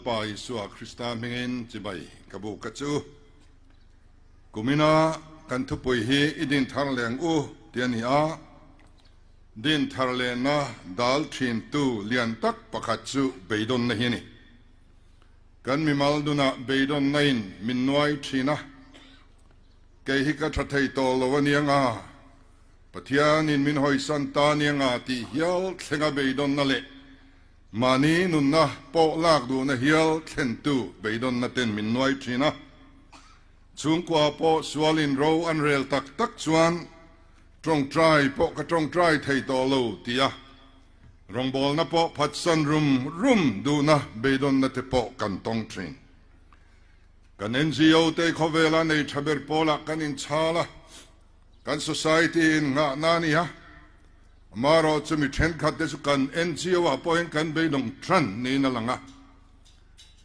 Lalpa Isua Krista hmingin chibai ka buk a chu. Kumina kan thupui hi i din thar leng u ti a ni a, din thar lehna dal thintu lian tak pakhat chu beidawnna hi a ni. Kan mimal nunah beidawnna in min nuai thin a, kei hi ka tha thei tawh lo a nia nga, Pathianin min hawisan ta nia nga tih hial thlenga beidawnna leh Mahni nunna pawh lak duhna hial thlentu beidawnna ten min nuai thin a. Chhungkua pawh sualin ro an rel tak tak chuan tawngtai pawh ka tawngtai thei tawh lo ti a, rawngbawlna pawh phatsan rum rum duhna beidawnna te pawh kan tawng thin. Kan NGO te khawvela nei tha ber pawlah kan inchhal a, kan society in nghahna a ni a. Amaherawh chu mi thenkhat te chu kan NGO ah pawhin kan beidawng tran niin a lang a.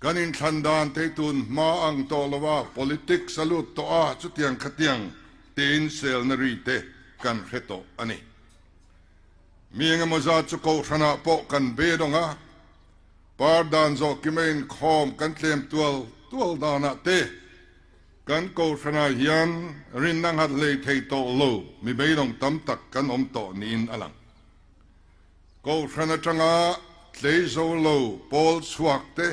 Kan inthlan dan te tun hma ang tawh lo a, politics a lut tawh a, chutiang khatiang tiin selna ri te kan hre tawh a ni. Mi engemaw zat chu kohhranah pawh kan beidawng a, par dan zawh kima inkhawm kan tlem tual tual danah te, Kan Kohhranah hian rinna nghat hlei thei tawh lo mi beidawng tam tak kan awm tawh niin a lang. Kohhran atanga tlei zo lo pawl chhuak te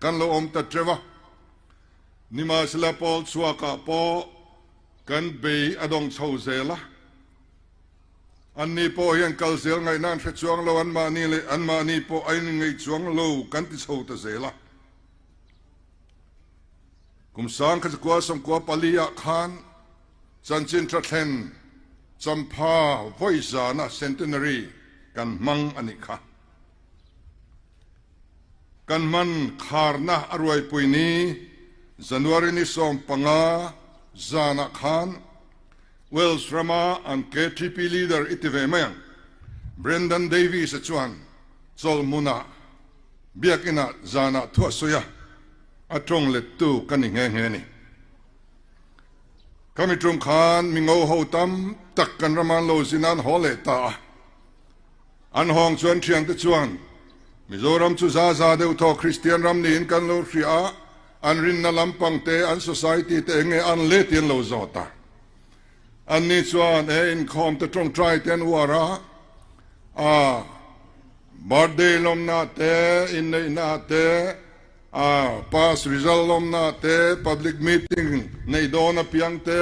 kan lo awm ta teuh a, nimahsela pawl chhuakah pawh kan bei a dawng chho zel a. Anni pawh hian kal zel ngaihna an hre chuang lo, anmahni leh anmahni pawh a inngeih chuang lo kan ti chho ta zel a. Kum 1994 ah khan chanchin tha thlen champha vawi zana centenary kan hmang a nih kha. Kan hman kharna a ruaipui ni January ni 15 zanah khan Wales rama an KTP leader i ti ve mai ang Brendan Davies-a chuan chawlhmunah Biakinah zanah thu a sawi a, a tawng lettu ka ni nghe nghe a ni. Ka mi tum khan mi ngo ho tam tak kan rama an lo zin a, an haw leh ta a. An hawng chuan thiante chuan, Mizoram chu za za deuh thaw Kristian ram niin kan lo hria a, an rinna lampang te, an society te eng nge an le tih an lo zawt a. Anni chuan he inkhawm te tawngtai te an uar a, a Birthday lawmna te, inneihna te, a pass result lawmna te, public meeting neih dawn apiang te,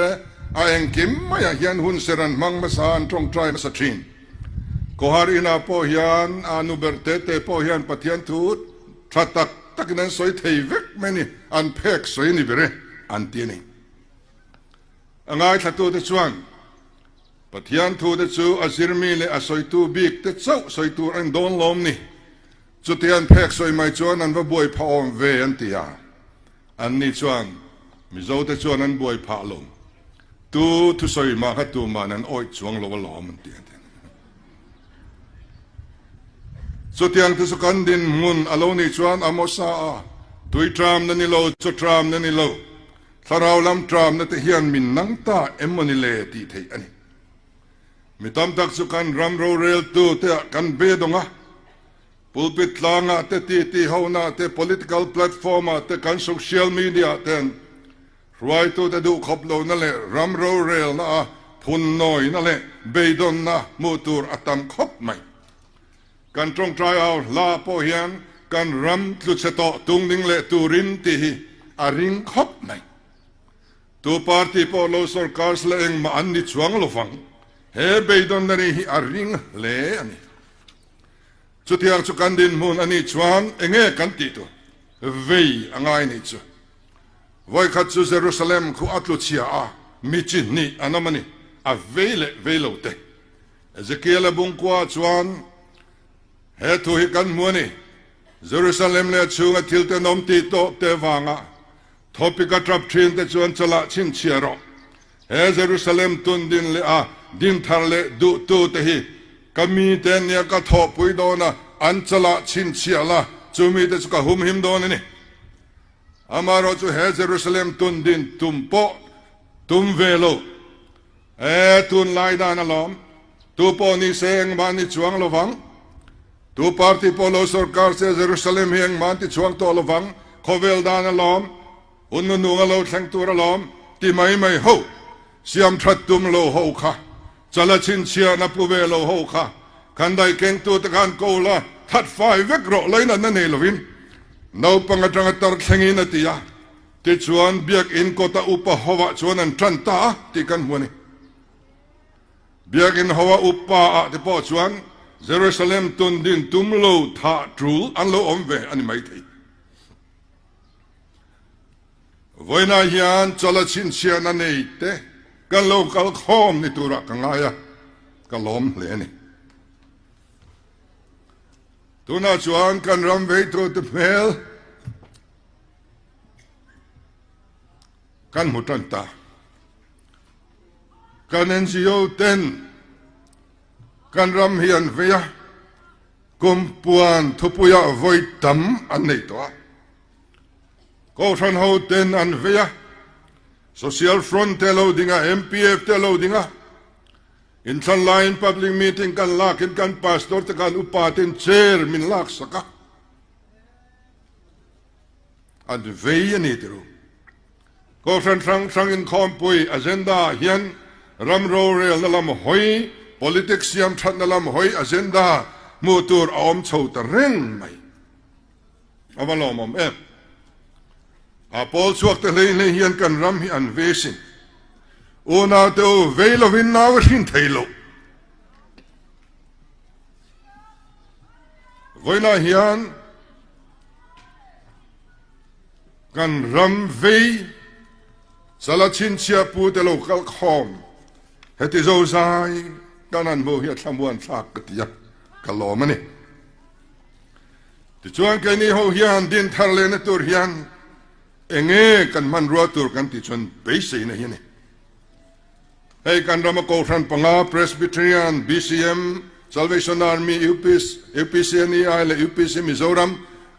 a engkim maiah hian hun ser an hmang hmasa, an tawngtai hmasa thin. Kohar inah pawh hian a nu ber te te pawh hian Pathian thu tha tak takin an sawi thei vek mai a ni, an phek sawi a ni ber e, an ti a ni. A ngaithlatute chuan. Pathian thute chu a zirmi leh a sawitu bik te chauh sawi tur an dawn lawm ni. Chuti an phek sawi mai chuan an va buai phah awm ve an ti a. Anni chuan Mizo te chuan an buai phah lo. Tu thusawi mah kha tuman an awih chuang lo alawm an ti a. Chutiang te chu kan dinhmun a lo nih chuan Amosa a tui tramna ni lo, chaw tramna ni lo. Thlarau lam tramna te hian min nang ta em maw ni le tih theih a ni. Mi tam tak chu kan ram roreltu te ah kan be dawng a, pulpit tlangah te, titi hona te, political platform ah te, kan social media ah ten hruaitu te duh khawp lohna leh ram rorelna a phun nawina leh beidawnna hmuh tur a tam khawp mai. Kan tawngtai au hla pawh hian kan ram tluchhe tawh tungding leh turin tih hi a ring khawp mai. Tu party pawh lo sorkar sela engmah an ni chuang lovang. He beidawnna ri hi a ring hle a ni. Chutiang chu kan dinhmun a nih chuan enge kan tih tur vei a ngai nih chu. Vawikhat chu Jerusalem khu a tluchhia a, mi chi hnih an awm a ni, a vei leh vei lo te. Ezekiel-a bungkua chuan he thu hi kan hmu a ni, Jerusalem leh a chhunga thil tenawm tih tawh te vanga thawpik a tap thin te chuan chalah chhinchhiah rawh. He Jerusalem tun din leh a din thar leh duhtu te hi ka mite nia ka thawhpui dawn a, an chalah chhinchhiah la, chu mite chu ka humhim dawn a ni. Amaherawhchu chu he Jerusalem tun din tum pawh tum ve lo. E, tunlai dan alawm. Tu pawh ni se engmah ni chuang lovang. Tu party pawh lo sorkar se Jerusalem hi engmah an ti chhuang tawh lovang, khawvel dan alawm, hun nunung a lo thleng tur alawm ti mai mai ho, siam that tum lo ho kha, chala chhinchhiahna pu ve lo ho kha, kan daih kengtute khan ko la that fai vek rawh lainatna nei lovin naupang atanga tar thlengin a ti a, tichuan biakinn kawta upa hovah chuan an tan ta a tih kan hmu a ni. Biakinn hoa upa ah te pawh chuan Jerusalem tun din tum lo thah tul an lo awm ve a ni maithei. Vawiinah hian chawlh a chhinchhiahna nei te kan lo kal khawm ni turah ka ngai a, ka lawm hle a ni. Tunah chuan kan ram veitute hmel kan hmu tan ta. Kan NGO ten kan ram hi an vei a, kum puan thupuiah vawi tam an nei tawh a. Kohhran ho ten an vei a, Social Front te lo ding a, MPF te lo ding a, inthlan laiin public meeting kan lakin kan pastor te khan upa ten chair min laksak a, an vei a ni ti ru. Kohhran hrang hrang inkhawmpui agenda ah hian ram rorelna lam hawi, politics siam thatna lam hawi agenda hmuh tur a awm chho ta reng mai. A va lawmawm em? A pawl chhuak te hlei hlei hian kan ram hi an ve sin. Unau te u vei lovin nau a hrin thei lo. Vawiinah hian kan ram vei chala chhinchhiah pu te lo kal khawm heti zozai kan han hmuh hi a thlamuan thlak ka ti a, ka lawm a ni. Tichuan keini ho hian din thar lehna tur hian enge kan hmanrua tur kan tih chuan beiseina hi a ni. Hei kan rama Kohhran panga Presbyterian, BCM, Salvation Army, UPC, UPCNEI leh UPC Mizoram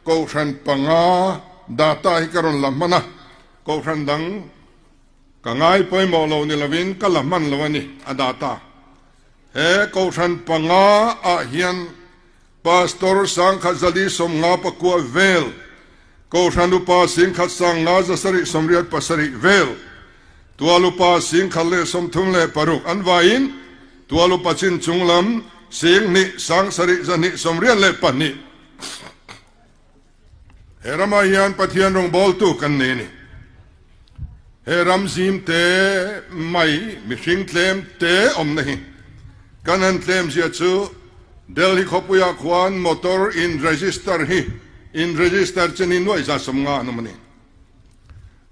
Kohhran panga data hi ka rawn la hman a, Kohhran dang ka ngai pawimawh lo ni lovin ka la hman lo a ni a data. He Kohhran panga ah hian Pastor Sangkhat Zali 50 pakua vel, Kohhran Upa 10,000 sanga 700 87 vel, Tual Upa 1036 an vaiin Tual Upa chin chung lam 2,000 7 292. He ramah hian Pathian rawngbawltu kan nei a ni. He ram zim te mai mihring tlem te awmna hi kan han tlem zia chu Delhi khawpuiah khuan motor in register hi in register chin hi nuaih za 50 an awm a ni.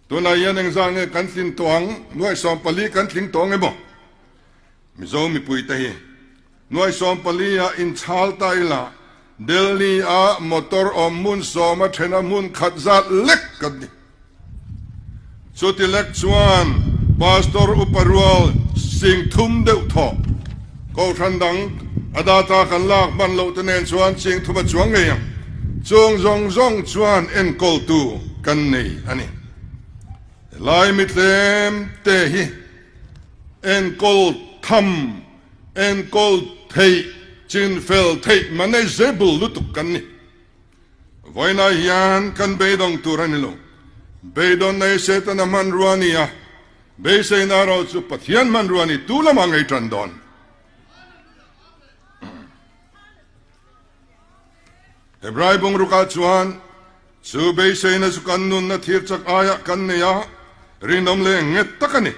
Tunah hian engzah nge kan tlin tawh ang? Nuaih 14 kan tling tawh ang emaw? Mizo mipuite hi Nuai 14 ah inchhal ta ila Delhi ah motor awm hmun sawm a then a hmun khat zat lek kan ni. Chuti lek chuan Pastor Upa rual sing thum deuh thawh Kohhran dang a data kan lak hman loh te nen chuan ching thum a chuang ngei ang. Chung zawng zawng chuan enkawltu kan nei a ni. Helai mitlem te hi enkawl tham Enkawl theih, chinfel theih manageable lutuk kan ni. Vawiinah hian kan beidawng tur a ni lo. Beidawn nei Setana hmanrua a ni a, beiseina erawh chu Pathian hmanrua a ni tu lamah ngei tan dawn. Hebrai bungrukah chuan chu beiseina chu kan nunna thir chak aiah kan nei a, rinawm leh nghet tak a ni.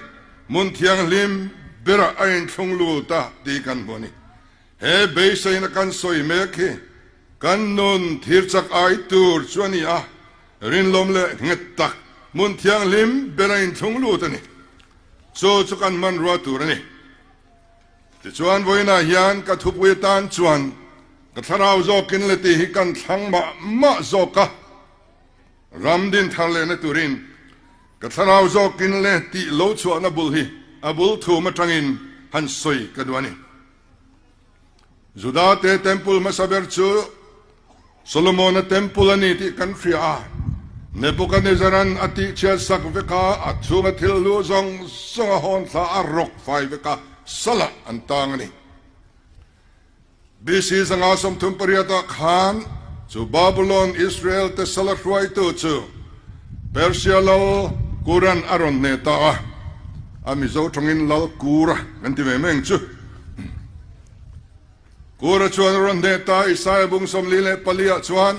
Hmun thianghlim berah a inthlung lut a tih kan hmu a ni. He beiseina kan sawi mek hi kan nun thir chak ai tur chu a ni a, rinlawm leh nghet tak hmun thianghlim ber a inthlung lut a ni. Chu chu kan hmanrua tur a ni. Tichuan vawiinah hian ka thupui atan chuan ka thlarau zawkin le tih hi kan thlang mah mah zawk a, ram din thar lehna turin ka thlarau zawkin le tih lo chhuahna bul hi a bul thum atangin han sawi ka duh a ni. Judate temple hmasa ber chu Solomona temple a ni tih kan hria a, Nebuchadnezzar-a'n a tihchhiat sak vek a, a chhunga thil hlu zawng zawng a hawn thla a rawk fai vek a, salah an tang a ni. BC 538 ah khan chu Babulon Israel te sala hruaitu chu Persia lal Kuran a rawn hneh ta a, a Mizo tawngin Lal Kura kan ti ve mai ang chu. Kura chuan a rawn hneh ta Isaia bung 44 ah chuan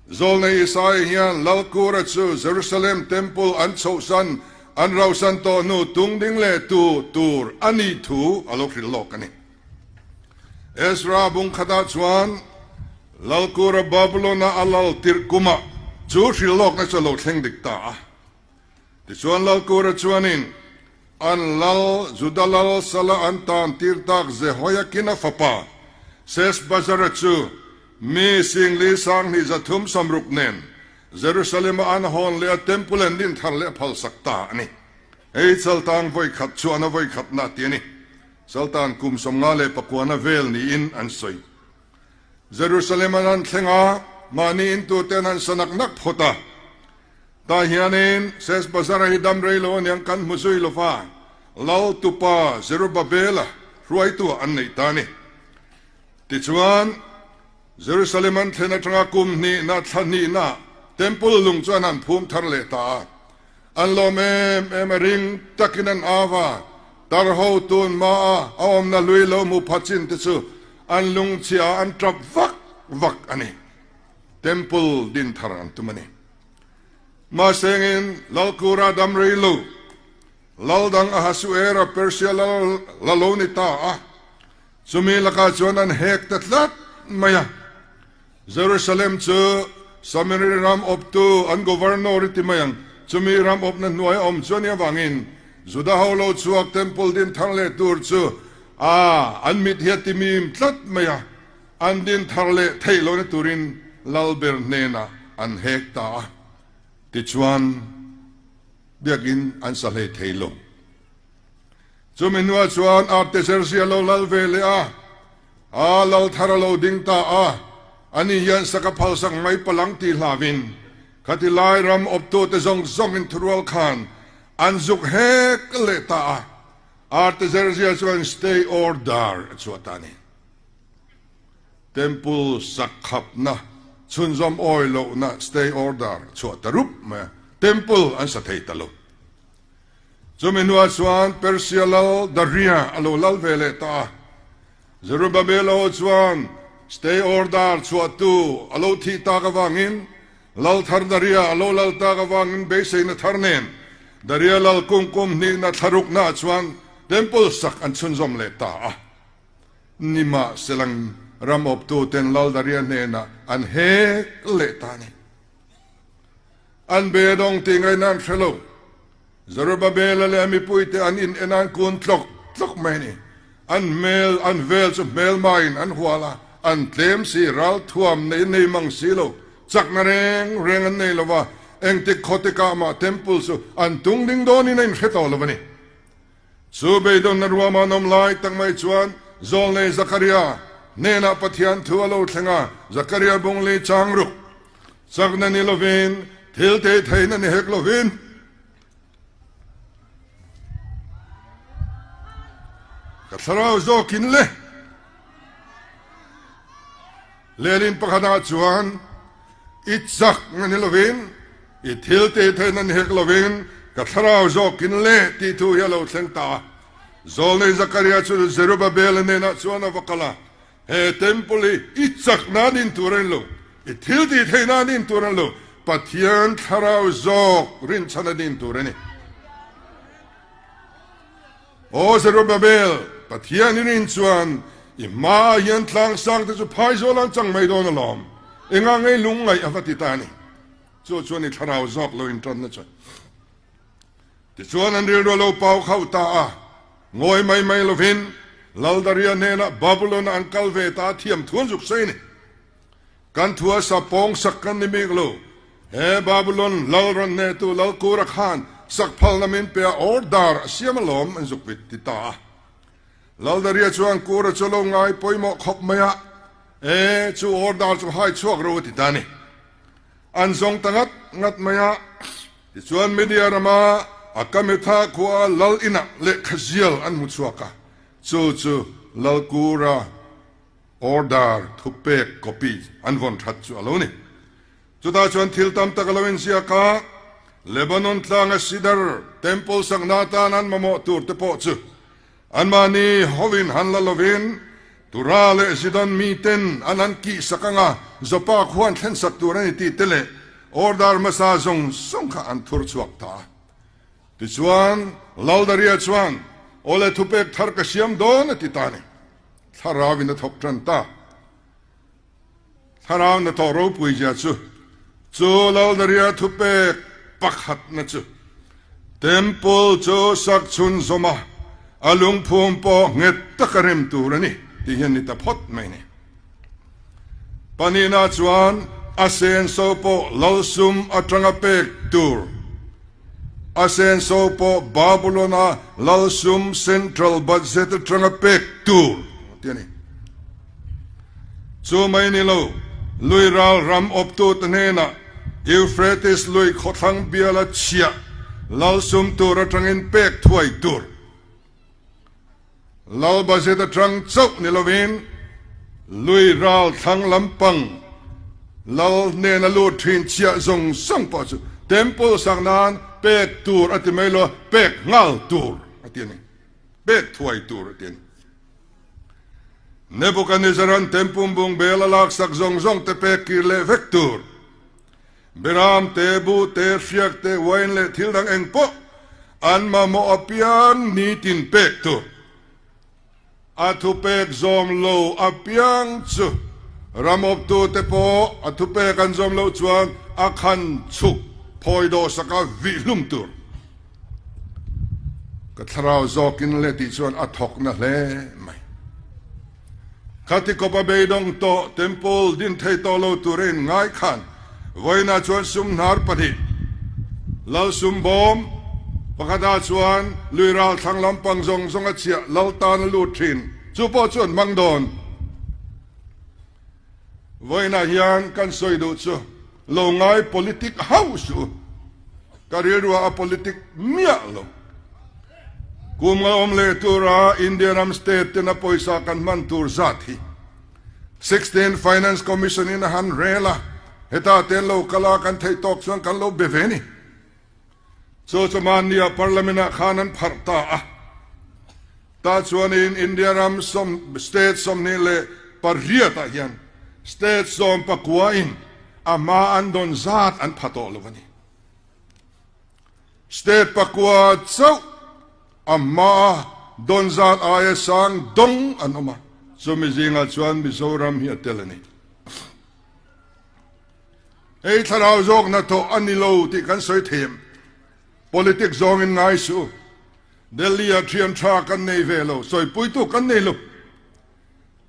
Zawlnei Isaia hian Lal Kura chu Jerusalem Temple an chhohsan an rauhsan tawh hnu tung ding leh tu tur a nih thu a lo hrilh lawk a ni. Ezra bung khatah chuan Lal Kura Babulon-a a lal tirh kumah chu hrilh lawkna chu a lo thleng dik ta a. Tichuan Lal Kura chuanin an lal Juda lal sala an tan tir tak Jehoiakina fapa Seshbazzara chu mi singli sanghnih zathum samruk nen Jerusalem-a an hawn leh a temple an din thar leh a phalsak ta a ni. Hei chaltang vawikhat chuan a vawikhatna ti a ni. Chaltan kum 59na vel niin an sawi. Jerusalem an han thleng a, mahni intute an han sa nak nak phawt a. Tah hianin Seshbazzara hi dam rei lo aniang kan hmu zui lo va, Lal tupa Zerubabela hruaitu an neih ta a ni. Tichuan, Jerusalem an thlen atanga kum hnihna thla hnihna Temple lung chu an han phum thar leh ta a. An lawm em em a ring takin an au a, tar ho tun hmaa a awmna hlui lo hmu pha chin te chu an lungchhia a an tap vak vak a ni. Temple din thar an tum a ni. Mahsengin Lalkura dam rei lo, Lal dang Ahasuera Persia lal la lo ni ta a, chumi lakah chuan an hek ta tlat mai a. Jerusalem chu Samari ram awptu an governor i ti mai ang, chumi ram awpna hnuai a awm chu a nih avangin Juda ho lo chhuak temple din thar leh tur chu a an mit hi a ti mim tlat mai a, an din thar leh theih lohna turin Lalber hnenah an hek ta a, tichuan biakin an sa hlei thei lo. Chumi hnuah chuan Artaxerxes a lo lal ve leh a. A lal thar a lo ding ta a, ani hian sak a phalsak mai palang tih hlauin khati lai ram awptute zawng zawngin thurual khan an zuk hek leh ta a, Artaxerxes chuan stay order a chhuah ta a ni. Temple sak khapna chhunzawm awi lohna stay order a chhuah ta rup mai a, temple an sa thei ta lo. Chumi hnuah chuan Persia lal Daria a lo lal ve leh ta a. Zerubbabel aw chuan stay order chhuahtu a lo thih tak avangin lal thar Daria a lo lal tak avangin beiseina thar nen Daria lal kum kum hnihna thlaruknaah chuan temple sak an chhunzawm leh ta a. Nimahselang ram awptuten lal Daria hnenah an hek leh ta a ni. An bedawng tih ngaihna an hre lo. Zerubbabela leh a mipuite an in en a an kun tlawk tlawk mai a ni. An hmel, an vel chu hmelmain an hual a, an tlem si, ralthuam nei nei mang si lo, chakna reng reng an nei lo va, engtik khawtikah mah temple chu an tung ding dawnin a inhre tawh lo a ni. Chu beidawnna ruama an awm lai tak mai chuan Zawlnei Zakaria hnenah Pathian thu a lo thleng a, Zakaria bungli chang ruk. Chakna ni lovin, thil teh theihna ni hek lovin, ka thlarau zawkin le lehlin pakhatah chuan i chakna ni lovin, i thil teh theihna ni hek lovin, ka thlarau zawkin le tih thu hi a lo thleng ta a. Zawlnei Zakaria chu Zerubabela hnenah chuan a va kal a, He temple hi i chak nan in tur a ni lo, i thil tih theih nan in tur a ni lo, Pathian thlarau zawk rinchhan a din tur a ni. Aw Zerubbabel, Pathian i rin chuan i hmaah hian tlangsang te chu phaizawl an chang mai dawn alawm, enga ngei lungngaih a va ti ta a ni. Chu chuan i thlarau zawk lo intanna chuan. Tichuan an rilru a lo pau khauh ta a, ngawi mai mai lovin Laldaria hnenah Babulon-a an kal ve ta a thiam thu an zuk sawi a ni. Kan thu a sa pawng sak kan ni bik lo, he Babulon lal rawn hnehtu Lalkura khan sak phalna min pe a order a siam alawm an zuk vit ti ta a. Laldaria chuan Kura chu a lo ngai pawimawh khawp mai a, E, chu order chu hai chhuak ro a ti ta a ni. An zawng ta ngat ngat mai a. Tichuan Media rama Akametha khua lal inah lehkha zial an hmu chhuak a, chu chu Lalkura Order thupek copy an vawn that chu a lo ni. Chutah chuan thil tam tak a lo inziak a, Lebanon tlanga Sidar Temple sakna atan an mamawh tur te pawh chu anmahni hovin han la lovin Tura leh Zidon miten an han kihsak anga Joppa khuan thlensak tur a ni tih te leh order hmasa zawng zawng kha an thur chhuak ta a. Tichuan, Laldaria chuan, Awle thupek thar ka siam dawn a ti ta a ni. Thlarauin a thawk tan ta. Thlarau hnathawh ropui zia chu, chu Laldaria thupek pakhatna chu Temple chu sak chhun zawm a, a lungphum pawh nghet taka rem tur a ni tih hian ni ta phawt mai ni. Pahnihna chuan a senso pawh Lalsum atanga pek tur. A senso pawh Babulon-a Lalsum Central Budget atanga pek tur tih a ni. Chu mai ni lo, lui ral ram awptute hnenah Euphrates lui khawthlang biala chhiah Lalsum tur atangin pek thuai tur. Lal budget atang chauh ni lovin lui ral thlang lampang Lal hnena lut thin chhiah zawng zawng pawh chu Temple sak nan pek tur a ti mai lo, pek nghal tur a ti a ni. Pek thuai tur a ti a ni. Nebuchadnezzar-a'n Temple bungbel a laksak zawng zawng te pek kir leh vek tur. Beram te, buh te, hriak te, wine leh thil dang eng pawh an mamawh apiang nitin pek tur. A thupek zawm lo apiang chu ram awptute pawh a thupek an zawm loh chuan a khan chhuk phawi dawhsaka vih hlum tur. Ka thlarau zawkin le tih chuan a thawkna hle mai. Khati kawpa beidawng tawh temple din thei tawh lo tur a inngai khan vawiinah chuan sum hnar pahnih, Lal sum bawm pakhatah chuan lui ral thlang lampang zawng zawng a chhiah Lal tan a lut thin, chu pawh chu an hmang dawn. Vawiinah hian kan sawi duh chu lo ngai politic hauh suh u, ka rilruah a politic miah lo. Kum nga awm leh tura India ram state tena pawisa kan hman tur zat hi 16 Finance Commission in a han rel a, heta te lo kal a kan theih tawk chuan kan lo be ve ni. Chu chu mahnia Parliament ah khan an pharh ta a, tah chuanin India ram sawm state 28 ah hian state 19 in a hma an dawn zat an pha tawh lo a ni. State pakua chauh a hmaa dawn zat aia sang dawng an awm a, chumi zingah chuan Mizoram hi a tel a ni. Hei thlarau zawk hnathawh a ni lo tih kan sawi thei em? Politics zawngin ngai suh u. Delhi-ah thian tha kan nei ve lo, sawipuitu kan nei lo.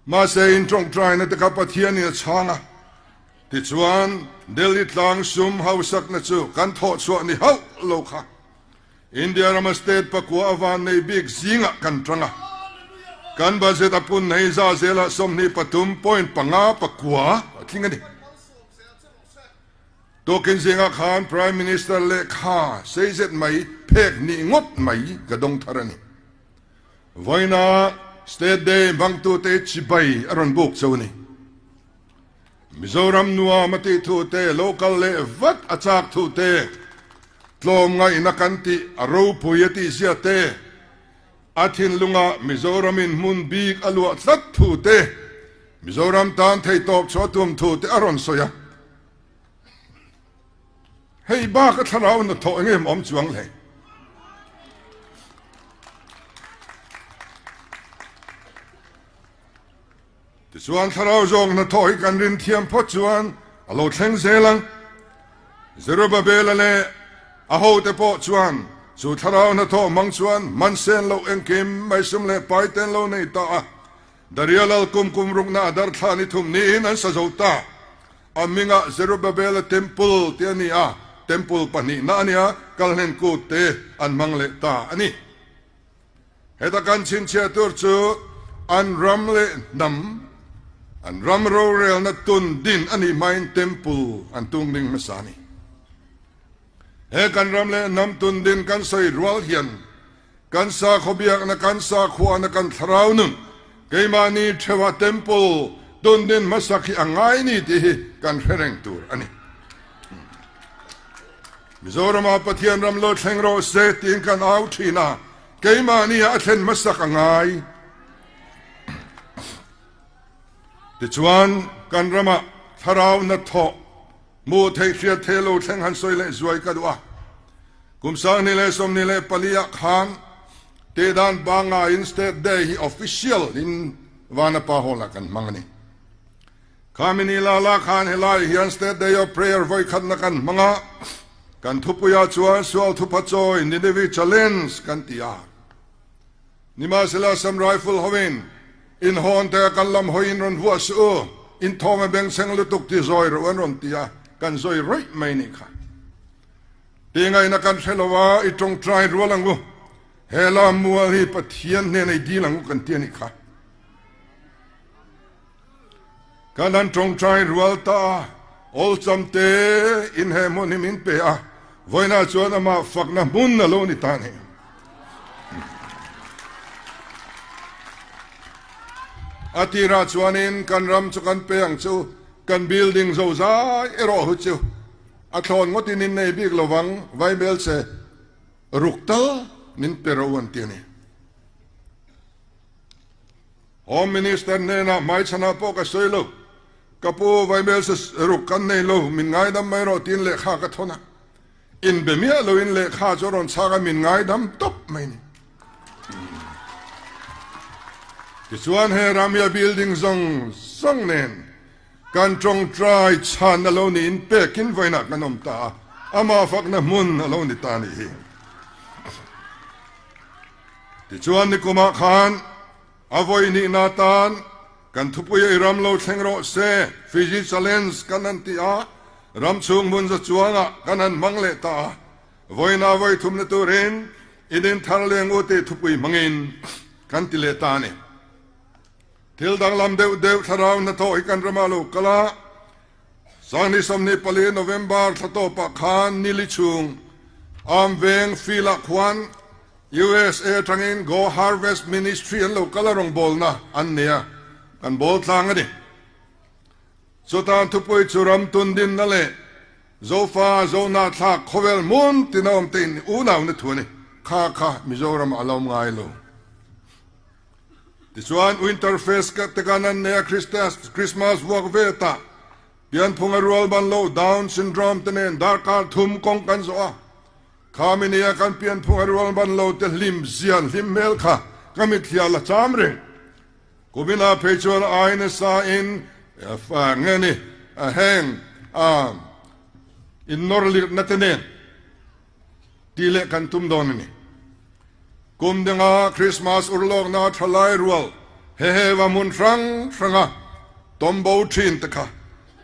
Mahse in tawngtaina te kha Pathianin a chhang a, tichuan Delhi tlang sum hausakna chu kan thawh chhuah ni hauh lo kha India rama state pakua a van nei bik zingah kan tang a, kan budget a pun hei za zelah 23.5 pakua a tling a ni. Tukin zingah khan Prime Minister lehkha sei zet mai phek hnih ngawt mai ka dawng thar a ni. Vawiina State Day hmangtute chibai a rawn buk cho a ni. Mizoram nuam a tih thu te, lo kal leh vat a chak thu te, tlawmngaihna kan tih a ropui a tih zia te, a thinlunga Mizoramin hmun bik a luah tlat thu te, Mizoram tan theihtawp chhuah tum thu te a rawn sawi a. Hei bak a thlarau hnathawh eng em awm chuang le? Tichuan thlarau zawng hnathawh hi kan rin thiam phawt chuan a lo thleng zel ang. Zerubabela leh a hote pawh chuan chu thlarau hnathawh hmang chuan man sen loh engkim mai sum leh pai ten lo nei ta a. Daria lal kum kum rukna a darthla ni thum niin an sa zo ta. A hmingah Zerubabela Temple tih a ni a, Temple pahnihna a nia, Kalhlen Kut te an hmang leh ta a ni. Heta kan chhinchhiah tur chu an ram leh hnam, an ram rorelna tun din a nih hmain Temple an tung ding hmasa a ni. He kan ram leh hnam tun din kan sawi rual hian Kan sakhaw biakna, kan sakhuana, kan thlarau nun, keimahni theuha temple tun din hmasak hi a ngai ni tih hi kan hre reng tur a ni. Mizorama Pathian ram lo thleng rawh se tiin kan au thin a, keimahni ah a thlen hmasak a ngai. Tichuan, kan ramah thlarau hnathawh hmuh theih hriat thei lo thleng han sawi leh zuai ka duh a. Kum 2024 ah khan Tehdan pangaiin State Day hi official in Vanapa Hall ah kan hmang a ni. Khami ni la la khan helai hian State Day of Prayer vawi khatna kan hmang a, kan thupuiah chuan Sual Thupha Chawi Ninevi Challenge kan ti a. Nimahsela Assam Rifle hoin inhawn te kan lam hawiin rawn vuah suh u, inthawm a bengchheng lutuk ti zawi rawh an rawn ti a, kan zawi rawih mai nih kha. Ti ngaihna kan hre lo a, i tawngtai rual ang u, he lam mual hi Pathian hnena i dil ang u kan ti a nih kha. Kan han tawngtai rual ta a, awlsam te in he hmun hi min pe a, vawiinah chuan amah fakna hmun a lo ni ta a ni. A tirah chuanin kan ram chu kan pe ang chu, kan building zozai erawh hu chu A thlawn ngawtin in nei bik lovang, Vaibelche ruk tal min pe ro an ti a ni. Home Minister hnenah hmaichhanah pawh ka sawi lo, ka pu Vaibelche ruk kan nei lo, min ngaidam mai rawh tiin lehkha ka thawn a. Inbe miah loin lehkha chu a rawn chhak a, min ngaidam tawp mai ni. Tichuan he ramia building zawng zawng nen Kan tawngtai chhan a lo niin pekin vawiinah kan awm ta a, amah fakna hmun a lo ni ta a nih hi. Tichuan nikumah khan a vawi nihna atan kan thupuia i ram lo thleng rawh se, Fiji Challenge kan han ti a, ram chhung hmun za chuangah kan han hmang leh ta a, vawiinah vawi thumna turin in inthar leng u tih thupui hmangin kan ti leh ta a ni. Thil danglam deuh deuh thlarau hnathawh hi kan ramah lo kal a, Sangni 24 November thla tawpah khan nili chhung Armveng field-ah khuan USA atangin Go Harvest Ministry an lo kal a rawngbawlna an nei a, kan bawl tlang a ni. Chutan thupui chu ram tundinna leh Zofa Zohnahthlak khawvel hmun tina awm te in unauna thu a ni. Kha kha Mizoramah a lo awm ngai lo. Tichuan Winter Fest ka te kan an nei a Christmas vuak ve ta pianphung a rual ban lo Down syndrome te nen darkar thum kawng kan zawh a, khami nia kan pianphung a rual ban lo te hlim zian hlim hmel kha ka mitthliah la cham reng. Kumin ah phei chuan ai nasa in nge ni heng in nawr lirhna te nen tih leh kan tum dawn a ni. Kum danga Krismas urlawkna thalai rual hehe va hmun hrang hranga tawmbo thin te kha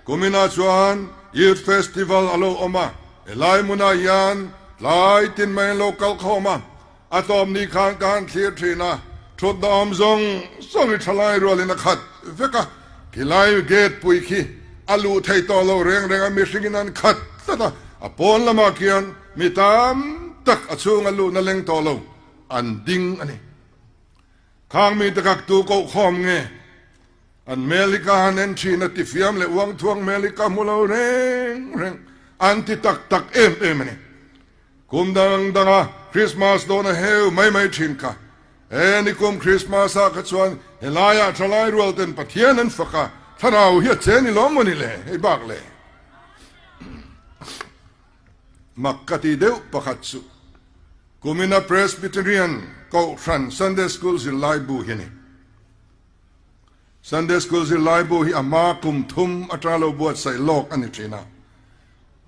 kuminah chuan Youth Festival a lo awm a, helai hmunah hian tlai tin mai an lo kal khawm a, a tlawm ni khan ka han thlir thin a, thutna awm zawng zawng hi thalai rualin a khat vek a, khilai gate pui khi a luh thei tawh lo reng reng a, mihringin an khat tlat a, a pawn lamah khian Mi tam tak a chhunga luhna leng tawh lo an ding a ni. Khang mite kak tu koh khawm nge? An hmel hi ka han en thin a, tifiam leh uangthuang hmel hi ka hmu lo reng reng. An ti tak tak em em a ni. Kum dang danga Christmas dawn a heu mai mai thin kha. He nikum Christmas ah kha chuan helaiah thalai rual ten Pathian an fak a, thlarau hi a che ni lawm maw ni le? Hei bak le. Mak ka ti deuh pakhat chu kumina Presbyterian Kohhran Sunday School zirlai bu hi a ni. Sunday School zirlai bu hi a hma kum thum atanga lo buatsaih lawk a ni thin a.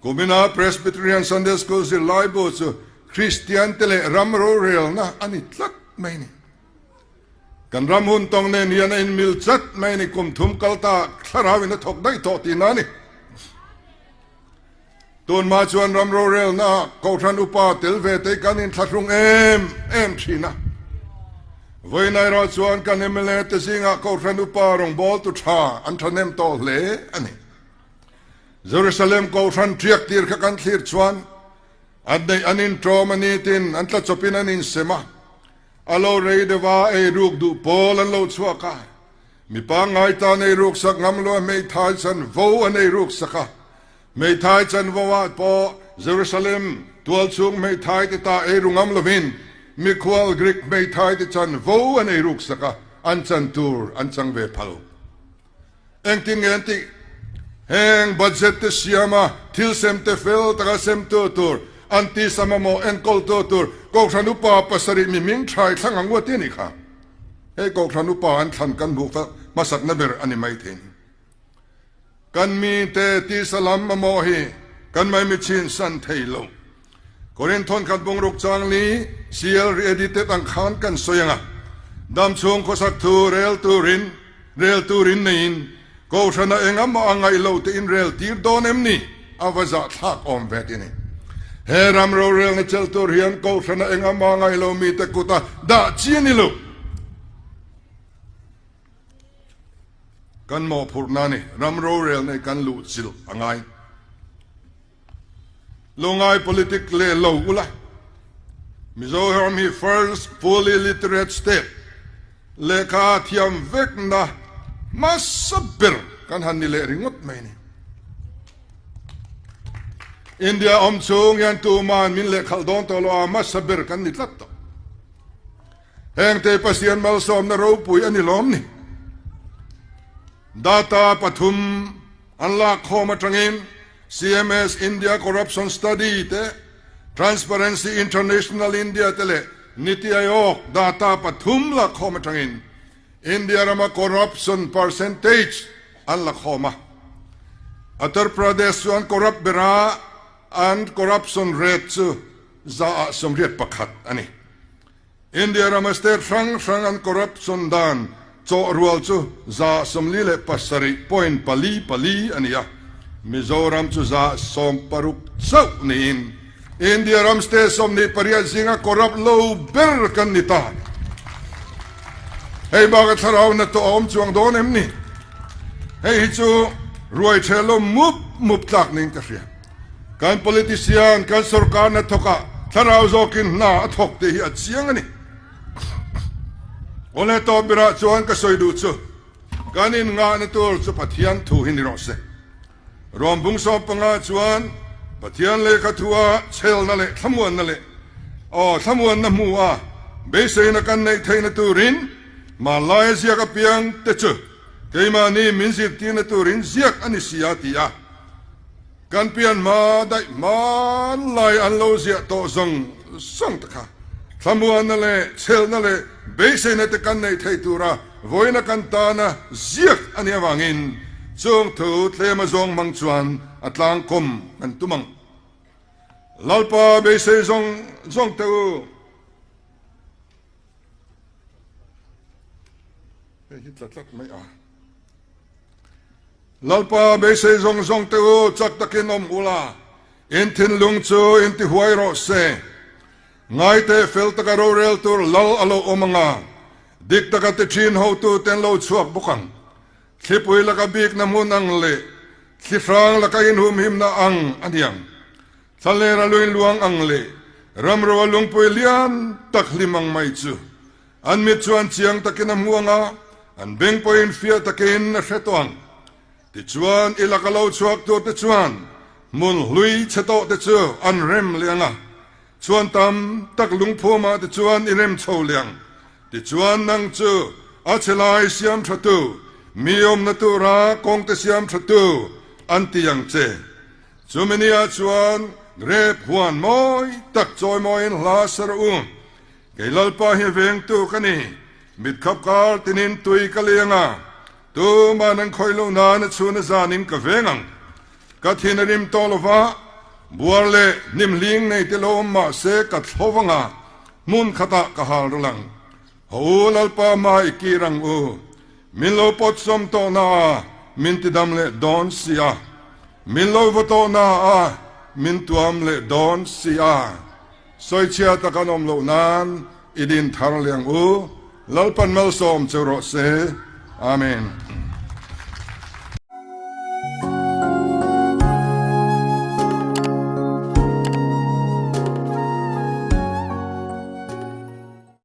Kumina Presbyterian Sunday School zirlai bu chu Kristian te leh ram rorelna a ni tlat mai a ni. Kan ram hun tawng nen hian a inmil chat mai a ni. Kum thum kal ta thlarau in a thawk daih tawh tihna a ni. Tunhma chuan ram rorelna Kohhran upa tel ve te kan inthlahrung em em thin a. Vawiin erawh chuan kan mla te zingah Kohhran upa rawngbawltu tha an thahnem tawh hle a ni. Jerusalem Kohhran tiak tir kha kan thlir chuan an neih an intawm a ni tin an tlachawpin an insem a, a lo rei deuh a, ei ruk duh pawl an lo chhuak a. Mi pangngai tan ei ruk sak ngam lo a hmeithai chanvo an ei ruk sak a. Hmeithai chanvo ah pawh Jerusalem tualchhung hmeithai te ta ei ru ngam lovin mikhual Greek hmeithai te chanvo an ei ruk sak a, an chan tur an chang ve phal. Engtin nge an tih? Heng budget te siam a, thil sem te fel taka semtu tur, an tisa mamawh enkawltu tur Kohhran Upa pasarih mi hming thai thlang ang uat i nih kha. Hei Kohhran Upa an thlan kan hmuh hmasakna ber a ni mai thei. Kan mite tisa lam mamawh hi kan maimi chin san thei lo. Korin thawnkhat bungruk chang li CL re-edited ang khan kan sawi ang a, dam chhung khawsak thu rel turin rel turin neiin Kohhrana engamaw a ngaih lo te in rel tir dawn em ni? A va zah thlak awm ve ti ni. He ram rorelna chelh tur hian Kohhrana engamaw a ngaih lo mite kuta dah chi a ni lo. Kan mawhphurhna ni ram rorelna hi kan luh chilh a ngai. Lo ngai politic leh lo ula. Mizoram hi first fully literate state, lehkha thiam vekna hmasa ber kan han ni leh ringawt mai ni. India awm chung hian tuman min lehkhalh dawn tawh lo a, hmasa ber kan ni tlat tawh. Hengte Pasian malsawmna ropui a ni lawm ni. Data pathum an lak khawm atangin CMS India Corruption Study te, Transparency International India te leh Niti Aayog data pathum lak khawm atangin India rama corruption percentage an la khawm a. Uttar Pradesh chu an corrupt ber a, an corruption rate chu 181 a ni. India rama state hrang hrang an corruption dan chawh rual chu 47.44 a ni a, Mizoram chu 60 chauh niin India ram state 28 zinga corrupt lo ber kan ni ta. Hei baka thlarau na tawh a awm chuang dawn em ni? Hei hi chu ruai ṭheh lo mup mup tlak niin ka hria. Kan politician, kan sorkar hnathawkah thlarau zawkin hna a thawk tih hi a chiang a ni. Awle tawp berah chuan ka sawi duh chu kan inngahna tur chu Pathian thu hi ni rawh se. Rawm bung 15 chuan Pathian lehkha thua chhelna leh thlamuanna leh aw thlamuanna hmu a beiseina kan neih theihna turin hmanlaia ziak apiang te chu keimahni min zirtirna turin ziak a ni si a ti a. Kan pian hma daih hmanlai an lo ziah tawh zawng zawng te kha thlamuanna leh chhelna leh beiseina te kan neih theih tura vawiina kan tana ziak a nih avangin chung thu tlema zawng hmang chuan a tlangkawm kan tum ang. Lalpa beisei zawng zawng te u. Hei hi tla tlat mai a. Lalpa beisei zawng zawng te u chak takin awm ula, in thinlung chu in ti huai rawh se. Ngaite fel taka rorel tur lal a lo awm anga, dik taka ti thin hotu ten lo chhuak bawk ang. Thlipui laka bikna hmun ang leh thli hrang laka inhumhimna ang a niang. Thlalera luin luang ang leh ramro a lungpui lian tak hlim ang mai chu An mit chuan chiang takin a hmu ang a, an beng pawhin fiah takin a hre tawh ang. Tichuan, i laka lo chhuak turte chuan hmun hlui chhe tawhte chu an rem leh ang a, chhuan tam tak lungphumah te chuan i rem chho leh ang. Tichuan, nang chu a chhe lai siam thatu, mi awmna tura kawngte siam thatu an ti ang che. Chumi niah chuan grep huan mawi tak chawimawiin hla sa rawh u. Kei Lalpa hi vengtu ka ni, mit khap kar tinin tui ka liang a, tuman an khawih loh nan a chhun a zanin ka veng ang. Ka thin a rim tawh lo va, buar leh hnim hling nei te lo awm mah se ka thlo vang a, hmun khatah ka hal ral ang. Haw u Lalpa hma i kir ang u, min lo pawt sawm tawh na a, min tidam leh dawn si a, min lo vaw tawh na a, min tuam leh dawn si a. Sawichhia tak an awm loh nan i din thar leh ang u. Lalpan malsawm che rawh se. Amen.